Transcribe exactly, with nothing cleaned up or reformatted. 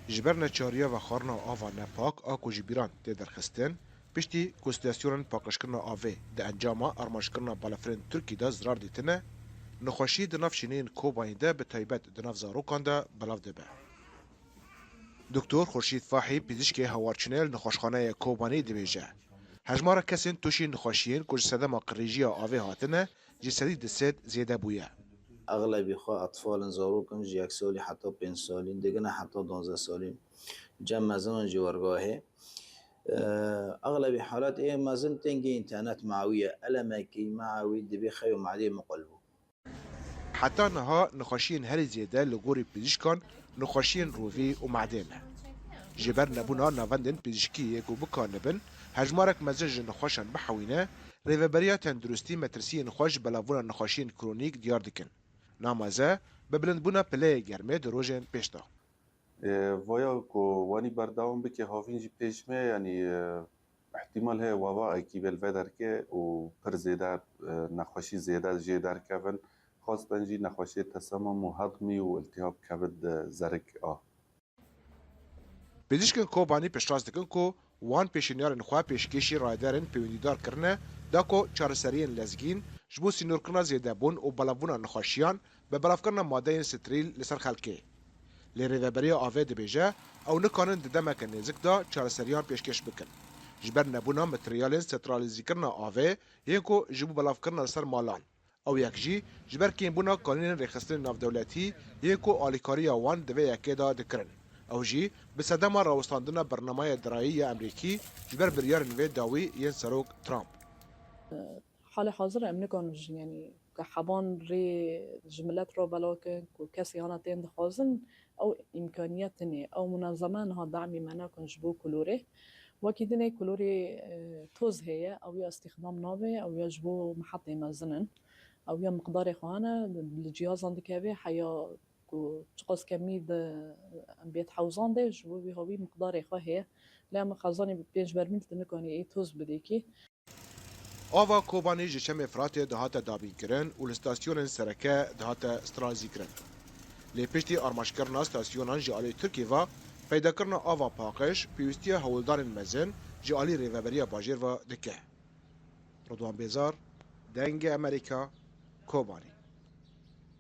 Ji ber neçariya vexwarina ava nepak a ku ji bîran tê derxistin, piştî ku stasyonên paqijkirina avê di encama armankirina balafirên Tirkî de zirar dîtine, nexweşî di nav şîneyên Kobanî de bi taybet di nav zarokan de belav dibe. Doktor Xurşîd Fahî, pizîşkê hawarçûnê li nexweşxaneya Kobanî dibêje, hejmara kesên tûşî nexweşiyên ku ji sedema qirêjiya avê hatine ji sedî du sed zêde bûye. Exlebî xwe etfal in, zarok in ji yek salî heta pênc salî, digine heta duwazdeh salî. Cem mezinan jî wergahê. Exlebî halet ê mezin tengê înternet mawî ye. Elemekî mawî dibê xew û madê miqul bû. Heta niha nexweşiyên herî zêde li gorî pizîşkan nexweşiyên rovî û madê ne. Ji ber nebûna navendên pizîşkî yê ku bikanibin hejmarek mezin ji nexweşan bihewîne, Rêveberiya Tenduristî metirsiyên xwe ji belavbûna nexweşiyên kronîk diyar dikin. Nameze bi bilindbûna pileyê germê di rojên pêş de. E, vaya ku wanî berdewam bike, havîn jî pêş me, yanî, e, îhtîmal heye wava ekî bê li vê derkê û pir zêde, e, nexweşî zêde jê derkevin. Xastan jî nexweşiyê tesemam û hedmî û iltihab kevin di zerik a. Pizîşkên Kobanî piştrast dikin ku wan pêşniyarên xwe pêşkêşî rayedarên pêwendîdar kirine, da ku çareseriyên lezgîn ji bo sînorkirina zêdebûn û belavbûna nexweşiyan bi belavkirina madeyên strîl li ser xelkê. Lê Rêveberiya Avê dibêje, ew nikanin di demeke nêzik de çareseriyan pêşkêş bikin. Ji ber nebûna materyalên sentralîzîkirina avê yên ku ji bo belavkirina li ser malan, ew yek jî ji ber kêmbûna kanînên rêxistinên navdewletî yên ku alîkariya wan di vê yekê de dikirin. Ew jî bi sedema rawestandina bernameya dirayî ya Emerîkî ji ber biryarên vê dawî yên Serok Trump. Halê hazir em nikarin ji, yanî, ku heban rê ji milet re belakin, ku kesê yana tên dixwazin, ew îmkaniyet tune. Ew munezeme niha damî me nakin ji bo kulorê. Wekî dinê kulorê, e, toz heye, ew ya îstîxdam nabe, ew ya ji bo mihetê mezin in. Ew ya miqdarê xwe hene, li cihazan dikeve, heya ku çiqas kemî di em bêt hewzan de, ji bo vî hawî miqdarê xwe heye. Lê em xezanê bi pênc bermîl tu nikanî ê toz bidêkî. Ava Kobanî ji Çemê Firatê dihate dabînkirin û li stasyonên sereke dihate stralîzîkirin. Lê piştî armancekirina stasyonan ji alî Tirkî ve, peydakirina ava paqij pêwîstiya hewldanên mezin ji alî Rêveberiya Bajêr ve dike. Ridwan Bêzar, Dengê Emerîka, Kobanî.